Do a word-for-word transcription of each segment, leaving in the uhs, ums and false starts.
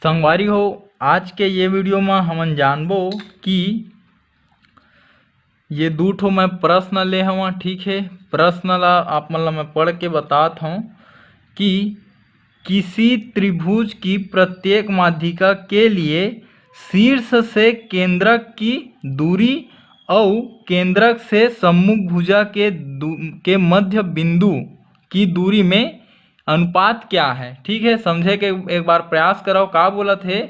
संगवारी हो, आज के ये वीडियो में हमन जानबो कि ये दू ठो मैं प्रश्न ले हवं, ठीक है। प्रश्न ला आप मन ला मैं पढ़ के बतात हूँ कि किसी त्रिभुज की प्रत्येक माध्यिका के लिए शीर्ष से केंद्रक की दूरी और केंद्रक से सम्मुख भुजा के के मध्य बिंदु की दूरी में अनुपात क्या है। ठीक है, समझे के एक बार प्रयास करो। का बोलत है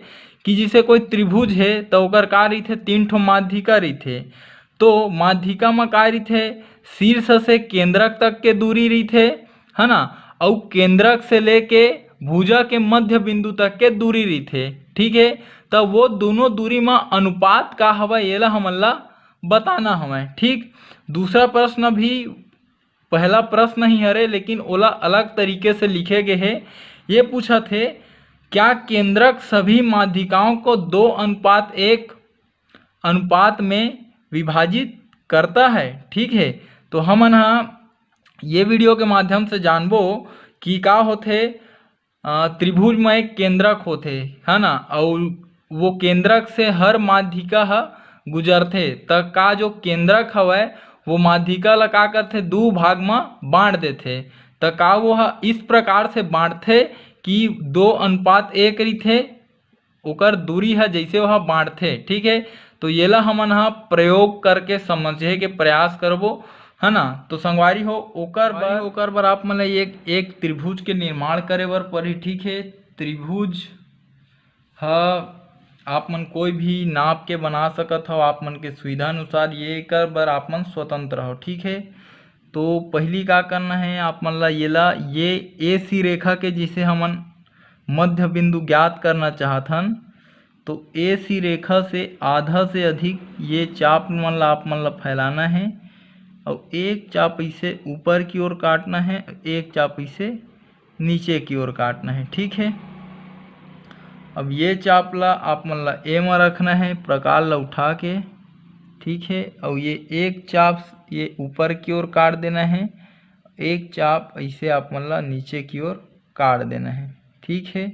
कि जैसे कोई त्रिभुज है तो ओकर का रहिथे, तीन ठो माध्यिका रहिथे। तो माध्यिका में का रहिथे, शीर्ष से केंद्रक तक के दूरी रहिथे, है ना, अउ केंद्रक से लेके भुजा के मध्य बिंदु तक के दूरी रहिथे। ठीक है, तो वो दोनों दूरी में अनुपात का हवा, ये ला हमन ला बताना हवय। ठीक, दूसरा प्रश्न भी पहला प्रश्न ही हरे, लेकिन ओला अलग तरीके से लिखे गए है। ये पूछत है, क्या केंद्रक सभी माध्यिकाओं को दो अनुपात एक अनुपात में विभाजित करता है? ठीक है, तो हमन हा ये वीडियो के माध्यम से जानबो कि का होथे त्रिभुज में एक केंद्रक होथे, है ना, और वो केंद्रक से हर माध्यिका ह गुजरथे, त का जो केंद्रक हवय वो माध्यिका ला का करथे, दू भाग म बांट देथे। त का वो ह इस प्रकार से बांटथे कि दो अनुपात एक रहिथे, ओकर दूरी ह जैसे वह बांटथे, ठीक है। तो येला हमन ह प्रयोग करके समझे के प्रयास करबो, है ना। तो संगवारी हो, ओकर बर ओकर बर आप मन ल एक एक त्रिभुज के निर्माण करे बर पड़ही, ठीक है। त्रिभुज ह आप मन कोई भी नाप के बना सकत हव, आप मन के सुविधा अनुसार, ये कर बर आप मन स्वतंत्र हव, ठीक है। तो पहली का करना है आप मन ला, ये ला ये ए सी रेखा के जिसे हमन मध्य बिंदु ज्ञात करना चाहत हन, तो ए सी रेखा से आधा से अधिक ये चाप मन ला आप मन ला फैलाना है और एक चाप इसे ऊपर की ओर काटना है, एक चाप इसे नीचे की ओर काटना है, ठीक है। अब ये चाप ला आप मन ला ए म रखना है, प्रकार ला उठा के, ठीक है। और ये एक चाप ये ऊपर की ओर काट देना है, एक चाप ऐसे आप मन ला नीचे की ओर काट देना है, ठीक है।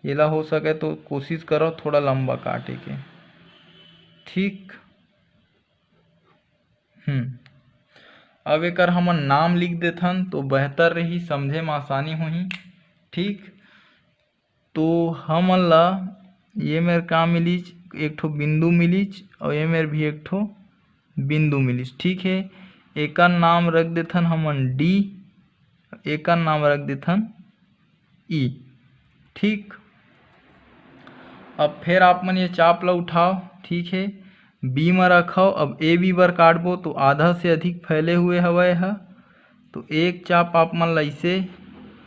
येला हो सके तो कोशिश करो थोड़ा लंबा काटे के, ठीक। हम्म, अब एकर हमन नाम लिख देथन तो बेहतर रही, समझे में आसानी होही, ठीक। तो हमन ला ये मेर का मिलिच, एक ठो बिंदु मिलिच और ये मेर भी एक ठो बिंदु मिलिच, ठीक है। एकर नाम रख देथन हमन डी, एकर नाम रख देथन ई, ठीक। अब फिर आप मन ये चाप ला उठाओ, ठीक है, बी म रखव। अब ए बी बर काटबो तो आधा से अधिक फैले हुए हवय ह, तो एक चाप आप मन ला इसे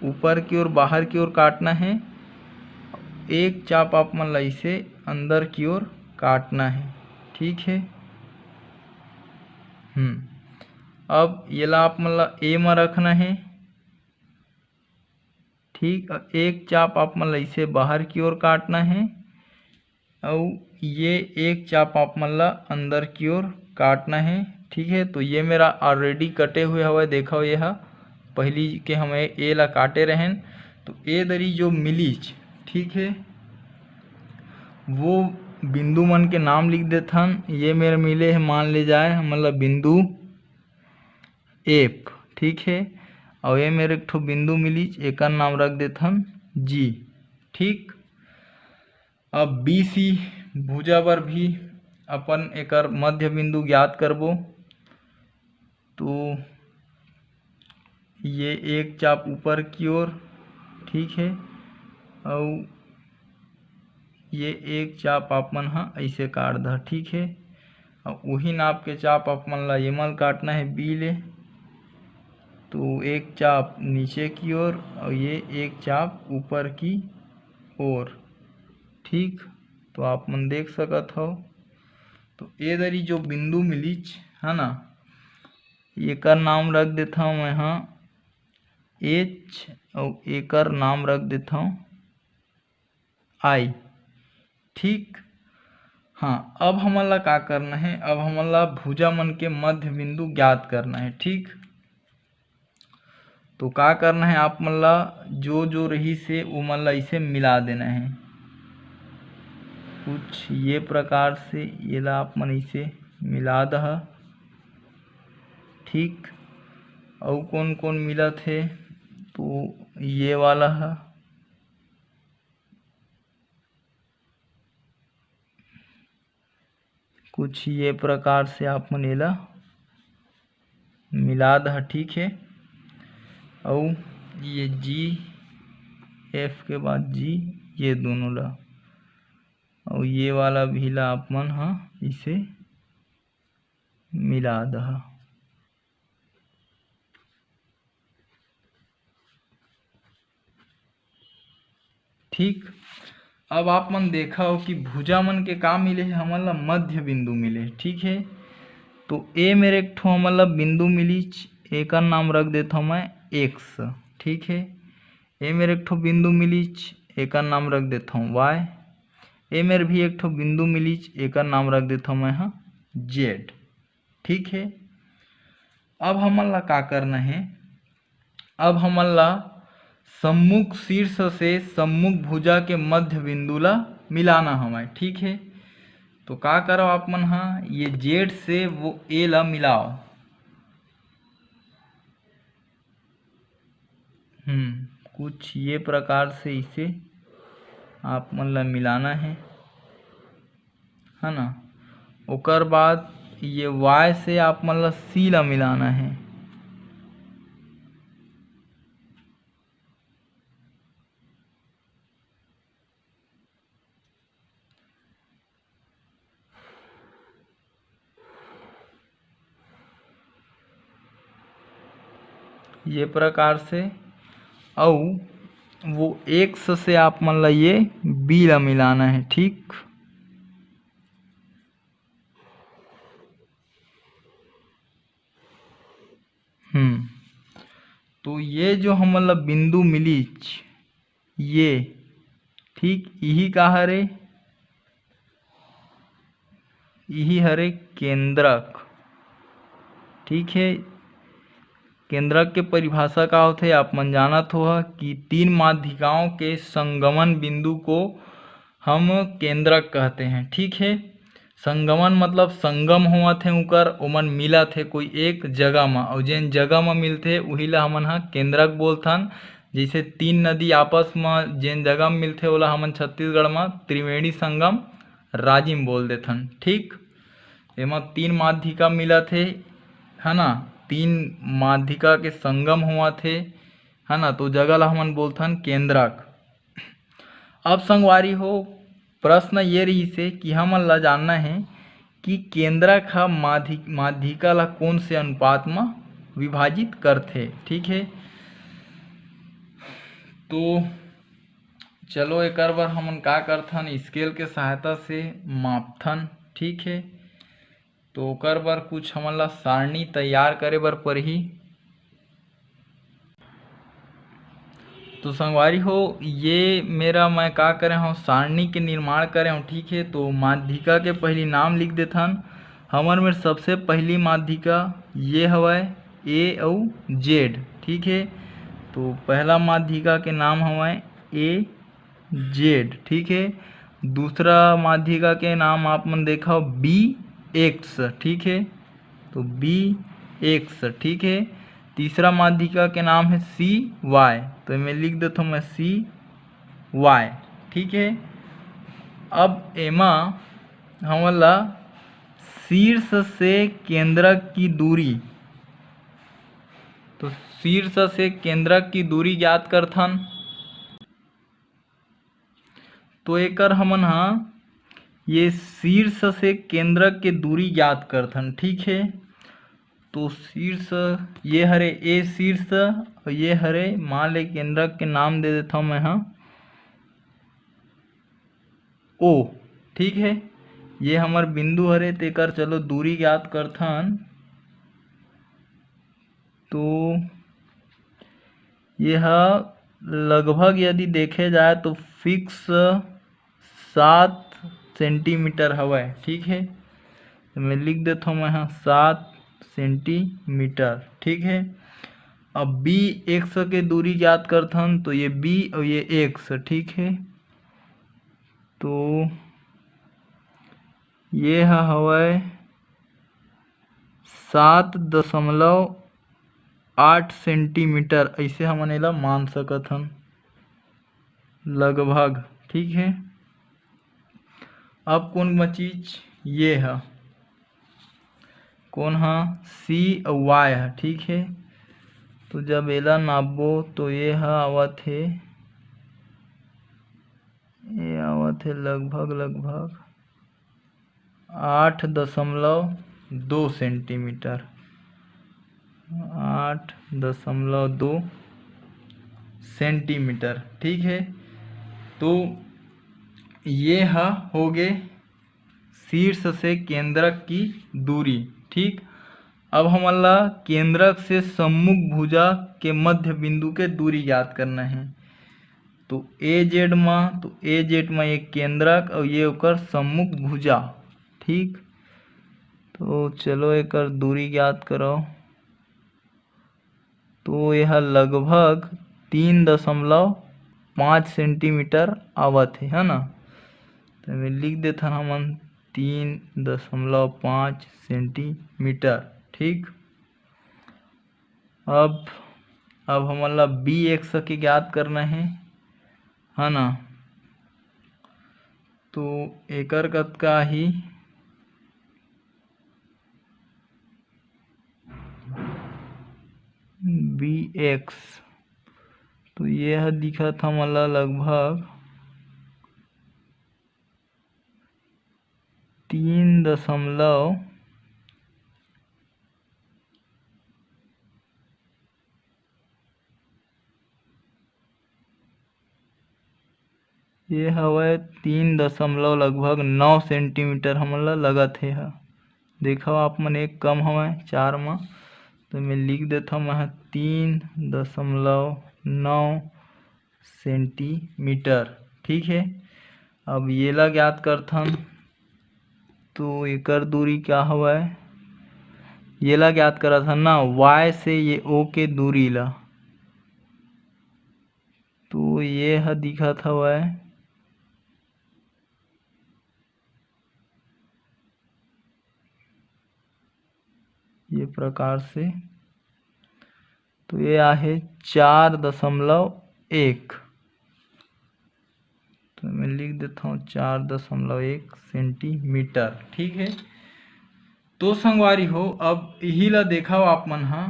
ऊपर की ओर, बाहर की ओर काटना है, एक चाप आप मन ला इसे अंदर की ओर काटना है, ठीक है। हम्म, अब येला आप मन ला ए म रखना है, ठीक। एक चाप आप मन ला इसे बाहर की ओर काटना है, अउ ये एक चाप आप मन ला अंदर की ओर काटना है, ठीक है। तो ये मेरा already कटे हुए हवय, देखो ये हा पहली के हम ए ला काटे रहेन, तो ए दरी जो मिलीच, ठीक है, वो बिंदु मन के नाम लिख देथन। ये मेर मिले है, मान ले जाए हमन ला बिंदु एफ, ठीक है। और ये मेर एक ठो बिंदु मिलीच, एकर नाम रख देथन जी, ठीक। अब बी सी भुजा बर भी अपन एकर मध्य बिंदु ज्ञात करबो। तो ये एक चाप ऊपर की ओर, ठीक है, और ये एक चाप आप मन ह ऐसे काट दा, ठीक है। और वही नाप के चाप आप मन ला ये मल काटना है बी ले, तो एक चाप नीचे की ओर और ये एक चाप ऊपर की ओर, ठीक। तो आप मन देख सकत हो, तो ए दरी जो बिंदु मिलीच है ना, एकर नाम रख देथव मैं ह एच, और एकर नाम रख देथव आई, ठीक। हाँ, अब हमन ला का करना है, अब हमन ला भुजा मन के मध्य बिंदु ज्ञात करना है, ठीक। तो का करना है आप मन ला, जो जो रही से वो मन ला इसे मिला देना है, कुछ ये प्रकार से एला आप मन इसे मिला दहा। ठीक, अउ कौन कौन मिलत हे, तो ये वाला ह, कुछ ये प्रकार से आप मन एला मिला दहा। ठीक है, अउ ये जी एफ के बाद जी, ये दोनों ला, अउ ये वाला भी ला आप मन ह इसे मिला दहा। ठीक, अब आप मन देखा हो कि भुजा मन के का मिले हे, हमन ला मध्य बिंदु मिले हे। ठीक है, तो ए मेर एक ठो हमन ला बिंदु मिलीच, एकर नाम रख देथव मैं एक्स। ठीक है, ए मेर एक ठो बिंदु मिलीच, एकर नाम रख देथव वाई। ए मेर भी एक ठो बिंदु मिलीच, एकर नाम रख देथव मैं ह जेड। ठीक है, अब हमन ला का करना है? अब हमन ला सम्मुख शीर्ष से सम्मुख भुजा के मध्य बिंदु ला मिलाना हवय। ठीक है, तो का करव आप मन हा, ये जेड से वो ए ला मिलाओ। हम्म, कुछ ये प्रकार से इसे आप मन ला मिलाना है, है ना। ओकर बाद ये वाई से आप मन ला सी ला मिलाना है। ये प्रकार से, अउ वो एक्स से आप मन ला ये बी ला मिलाना है। ठीक, हम्म, तो ये जो हमन ला बिंदु मिलीच, ये ठीक इही का हरे, इही हरे केंद्रक। ठीक है, केंद्रक के परिभाषा का होथे, आप मन जानत हो कि तीन माध्यिकाओं के संगमन बिंदु को हम केंद्रक कहते हैं। ठीक है, संगमन मतलब संगम होवत हे उकर, ओमन मिलत हे कोई एक जगह म, अउ जेन जगह म मिलथे उही ला हमन ह केंद्रक बोलथन। जैसे तीन नदी आपस म जेन जगह म मिलथे ओला हमन छत्तीसगढ़ म त्रिवेणी संगम राजिम बोल देथन। ठीक, एमा तीन माध्यिका मिलत हे, है ना, तीन माध्यिका के संगम होवत हे, है ना, तो जगह ला हमन बोलथन केंद्रक। अब संगवारी हो, प्रश्न ये रहिस हे कि हमन ला जानना हे कि केंद्रक ह माधि-, माध्यिका ला कोन से अनुपात म विभाजित करथे। ठीक हे, तो चलो एकर बर हमन का करथन, स्केल के सहायता से मापथन। ठीक हे, तो ओकर बर कुछ हमन ला सारणी तैयार करे बर परही। तो संगवारी हो, ये मेरा मैं का करे हव, सारणी के निर्माण करे हव। ठीक हे, तो माध्यिका के पहली नाम लिख देथन। हमर मेर सबसे पहली माध्यिका ये हवय, ए अउ जेड। ठीक हे, तो पहला माध्यिका के नाम हवय ए जेड। ठीक हे, दूसरा माध्यिका के नाम आप मन देखव बी एक्स। ठीक हे, तो बी एक्स। ठीक हे, तीसरा माध्यिका के नाम हे सी वाई, तो एमे लिख देथव मैं सी वाई। ठीक हे, अब एमा हमन ला शीर्ष से केंद्रक की दूरी, तो शीर्ष से केंद्रक की दूरी ज्ञात करथन। तो एकर हमन ह ये शीर्ष से केंद्रक के दूरी ज्ञात करथन। ठीक हे, तो शीर्ष ये हरे ए शीर्ष, अउ ये हरे, मान ले केंद्रक के नाम दे देथव मैं ह ओ। ठीक हे, ये हमर बिंदु हरे, तेकर चलो दूरी ज्ञात करथन। तो ये ह लगभग यदि देखे जाए तो फिक्स सात सेंटीमीटर हवय। ठीक हे, तो मैं लिख देथव मैं ह सात सेंटीमीटर। ठीक हे, अब बी एक्स के दूरी ज्ञात करथन, तो ये बी अउ ये एक्स। ठीक हे, तो ये ह हवय सात दशमलव आठ सेंटीमीटर, अइसे हमन एला मान सकत हन लगभग। ठीक है, अब कौन बचिस? ये ह, कौन ह? C अउ Y ह। ठीक है, तो जब एला नापबो तो ये ह आवत हे, ये आवत हे लगभग, लगभग आठ दशमलव दो सेंटीमीटर, आठ दशमलव दो सेंटीमीटर। ठीक है, तो ये ह होगे शीर्ष से केंद्रक की दूरी। ठीक, अब हमन ला केंद्रक से सम्मुख भुजा के मध्य बिंदु के दूरी ज्ञात करना है। तो ए जेड म, तो ए जेड म ये केंद्रक अउ ये ओकर सम्मुख भुजा। ठीक, तो चलो एकर दूरी ज्ञात करो। तो ये ह लगभग तीन दशमलव पाँच सेंटीमीटर आवत हे, है ना? तो एमे लिख देथन हमन तीन दशमलव पाँच सेंटीमीटर। ठीक, अब, अब हमन ला बी एक्स के ज्ञात करना हे, है ना? तो एकर कतका आही? बी एक्स, तो ये ह दिखत हमन ला लगभग तीन दशमलव, ये हवय तीन दशमलव लगभग नौ सेंटीमीटर हमन ला लगत हे ह। देखव आप मन, एक कम हवय चार म, तो मैं लिख देथव मैं ह तीन दशमलव नौ सेंटीमीटर। ठीक है, अब येला ज्ञात करथन, तो एकर दूरी क्या हवय? येला ज्ञात करत हन ना, वाई से ये ओ के दूरी ला। तो ये ह दिखत हवय ये प्रकार से। तो ये आहे चार दशमलव एक, तो मैं लिख देता हूँ चार दशमलव एक सेंटीमीटर। ठीक है, तो संगवारी हो, अब यही ला देखव आप मन हा,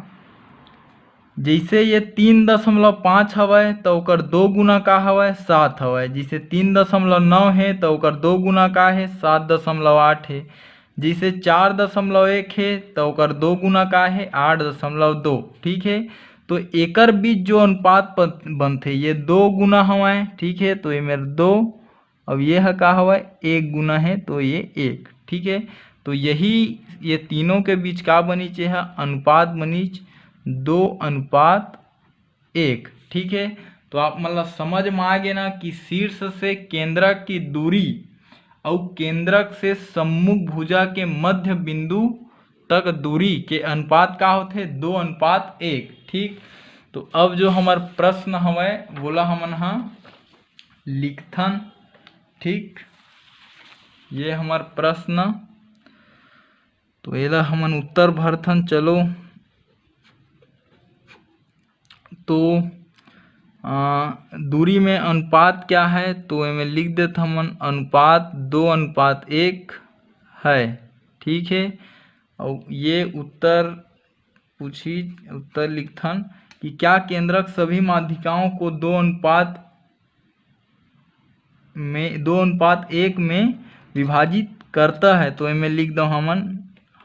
जैसे ये तीन दशमलव पाँच हवय, तो ओकर दो गुना का हवय? सात हवय। जैसे तीन दशमलव नौ हे, तो ओकर दो गुना का हे? सात दशमलव आठ हे। जैसे चार दशमलव एक हे, तो ओकर दो गुना का हे? आठ दशमलव दो। ठीक है, तो एकर बीच जो अनुपात प-, बनथे, ये दो गुना हवय। ठीक है, तो ये मेर दो, अब ये ह का हवय? एक गुना हे, तो ये एक। ठीक है, तो यही, ये तीनों के बीच का बनिच? ये ह अनुपात बनिच, दो अनुपात एक। ठीक है, तो आप मन ला समझ में आ गे ना कि शीर्ष से केंद्रक की दूरी अउ केंद्रक से सम्मुख भुजा के मध्य बिंदु तक दूरी के अनुपात का होथे? दो अनुपात एक। ठीक, तो अब जो हमर प्रश्न हवय, वोला हमन हा लिखथन। ठीक, ये हमर प्रश्न, तो एला हमन उत्तर भरथन। चलो, तो आ, दूरी में अनुपात क्या है? तो एमे लिख देत हमन, अनुपात दो अनुपात एक है। ठीक है, और ये उत्तर पूछी, उत्तर लिखथन कि क्या केंद्रक सभी माध्यिकाओं को दो अनुपात में, दो अनुपात एक में विभाजित करता है? तो एमे लिख दो हमन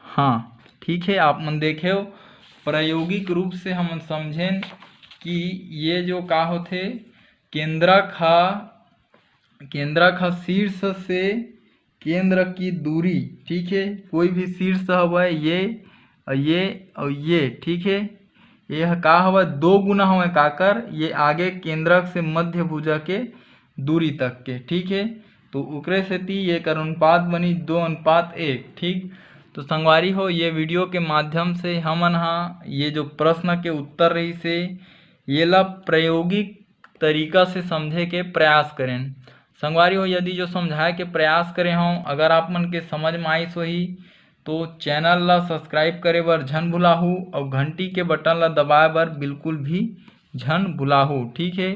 हाँ। ठीक है, आप मन देखेव, प्रायोगिक रूप से हमन समझेन कि ये जो का होथे, केंद्रक हा, केंद्रक हा शीर्ष से केंद्र की दूरी, ठीक है, कोई भी शीर्ष हवय, ये और ये और ये, ठीक है, ये ह का हवय? दो गुना हवय काकर? ये आगे केंद्रक से मध्य भुजा के दूरी तक के, ठीक है। तो ओकरे सेती ये कर अनुपात बनी दो अनुपात एक, ठीक। तो संगवारी हो, ये वीडियो के माध्यम से हमन हा ये जो प्रश्न के उत्तर रहिस हे, येला प्रायोगिक तरीका से समझे के प्रयास करेन। संगवारी हो, यदि जो समझाए के प्रयास करे हंव, अगर आप मन के समझ में आइस होही, तो चैनल ला सब्सक्राइब करे बर झन भुलाहू अउ घंटी के बटन ला दबाए बर बिल्कुल भी झन भुलाहू, ठीक है।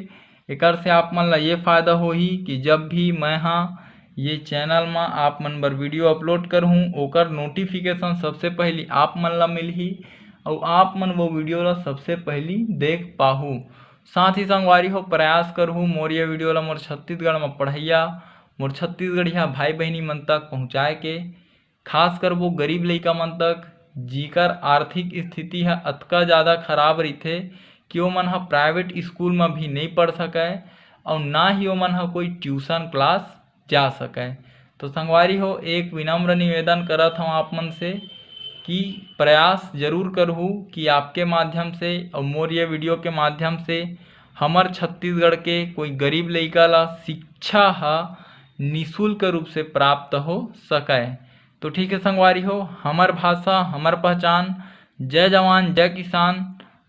एकर से आप मन ला ये फायदा होही कि जब भी मैं हा ये चैनल मा आप मन बर वीडियो अपलोड करहूँ, ओकर नोटिफिकेशन सबसे पहली आप मन ला मिलही अउ आप मन वो वीडियो ला सबसे पहली देख पाहू। साथ ही संगवारी हो, प्रयास करहू मोर ये वीडियो ला मोर छत्तीसगढ़ म पढ़इया, मोर छत्तीसगढ़िया भाई बहिनी मन तक पहुँचाए के। खास कर वो गरीब लइका मन तक, जिकर आर्थिक स्थिति ह अतका ज़्यादा खराब रहिथे कि ओमन ह प्राइवेट स्कूल म भी नइ पढ़ सकय अउ ना ही ओमन ह कोई ट्यूशन क्लास जा सकय। तो संगवारी हो, एक विनम्र निवेदन करत हंव आप मन से कि प्रयास जरूर करहू कि आपके माध्यम से अउ मोर ये वीडियो के माध्यम से हमर छत्तीसगढ़ के कोई गरीब लइका ला शिक्षा ह निशुल्क रूप से प्राप्त हो सकय। तो ठीक है संगवारी हो, हमर भाषा, हमर पहचान। जय जवान, जय किसान,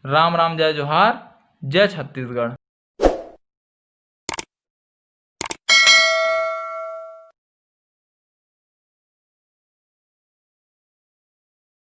राम राम, जय जोहार, जय छत्तीसगढ़।